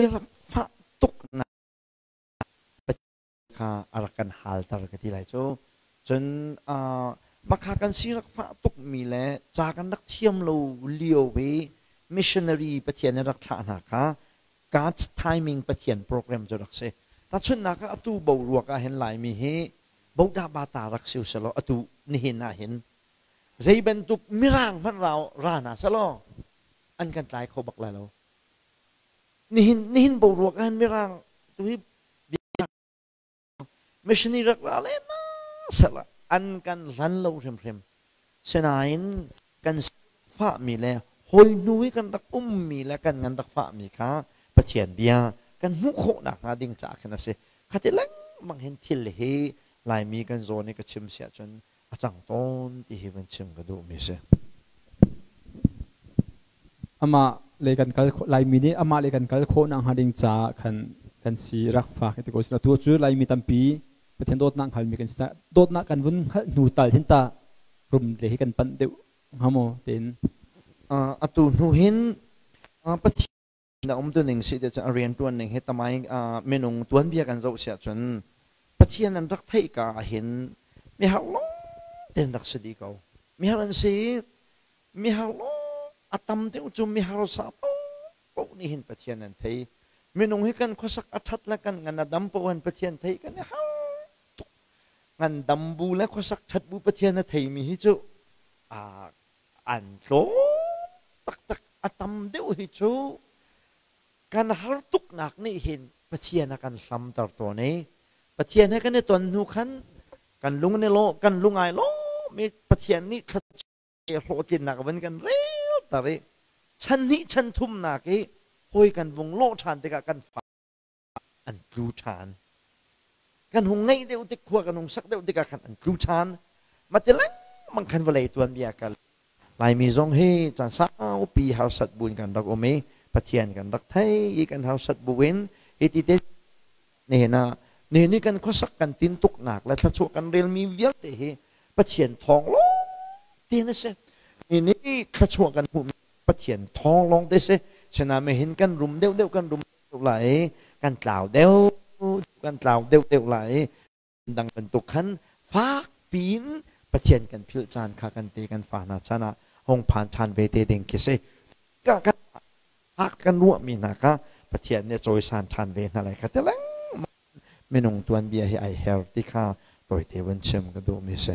Rak fah tuk na kha a rak kan halter ka ti lai cu. Cun makha kan si rak fah tuk mi le ca kan rak thiam lo lio i missionary Pathian nih rak thlah hna kha God's timing, Pathian program cu rak si. Tahchunhnak ah, atu boruak ah hin Laimi hi bodah bata rak si uselaw, atu nihin ah hin zei bantuk mirang hmanh ra hna selaw an kan tlai kho bak lai lo. Nihin boruak ah hin mirang tu hi missionary rak ra le na sela an kan hlan lo hrimhrim. Sinain kan fahmi le hawi hnu i kan rak ummi le kan ngan rak fahmi kha Pathian bia kan hmuh khawh nakhnga ding caah khin a si. Khati lengmang hin thil hi Laimi kan zawn i ka chim si ahcun a cang tawn ti hi van chim ka duhmi si. Amah le kan kal Laimi nih amah le kan kal khawh nakhnga ding caah khan kan si rak fak ti ko tu cu Laimi tampi Pathian dawtnak hngalmi kan si caah dawtnak kan vun hngalh hnu tal hin ta rum le hi kan panh deuh hnga maw tiin. Atu hnu hin Pathian na um tu ning si te cun a rian tuan ning hi tamai minung tuanbia kan zoh siah cun Pathian an rak theih ka ah hin mihar lawng ten rak si dih ko. Mihar an si, mihar lawng a tam deuh cu mihar sa paoh nih hin Pathian an thei. Minung hi kan khuasak a ṭhat le kan ngan a dam paoh hin Pathian thei kan i har tuk. Ngan dam bu le khuasak ṭhat bu Pathian a theimi hi cu an tlawm taktak. A tam deuh hi cu kan har tuknak nih hin Pathian a kan hlamter tawn i Pathian he kan i ton hnu khan kan lung ne lo kan lung ai lawm i Pathian nih hlawhtlinnak van kan rel tar i chan hnih chan thumnak i hawi kan vung lawh ṭhan tikah kan fa an tlu ṭhan. Kan hung ngeih deuh tik, khua kan hung sak deuh tikah khan an tlu ṭhan. Mah ti lengmang khan vawlei tuanbia kal. Laimi zong hi caan saupi harsat buin kan rak um i Pathian kan rak thei i kan harsat buin hi ti te nihin ah nihin i kan khuasak kan tintuknak le thluachuah kan relmi vialte hi Pathian thawng lawng te na si. Ni nih thluachuah kan hmuhmi Pathian thawng lawng te si. Sinain hin kan rum deuhdeuh kan rum deuh lai, kan tlau deuh kan tlau deuhdeuh lai. Dang bantuk khan fak piin Pathian kan philh caan kha kan te kan fa hna chan ah hong phan ṭhan ve te ding khi si. Ka kan fak kan ruahmi hna kha Pathian nih cawisan ṭhan ve hna lai kha ti lengmang minung tuanbia hi ai her ti kha tawite vun chim ka duhmi si.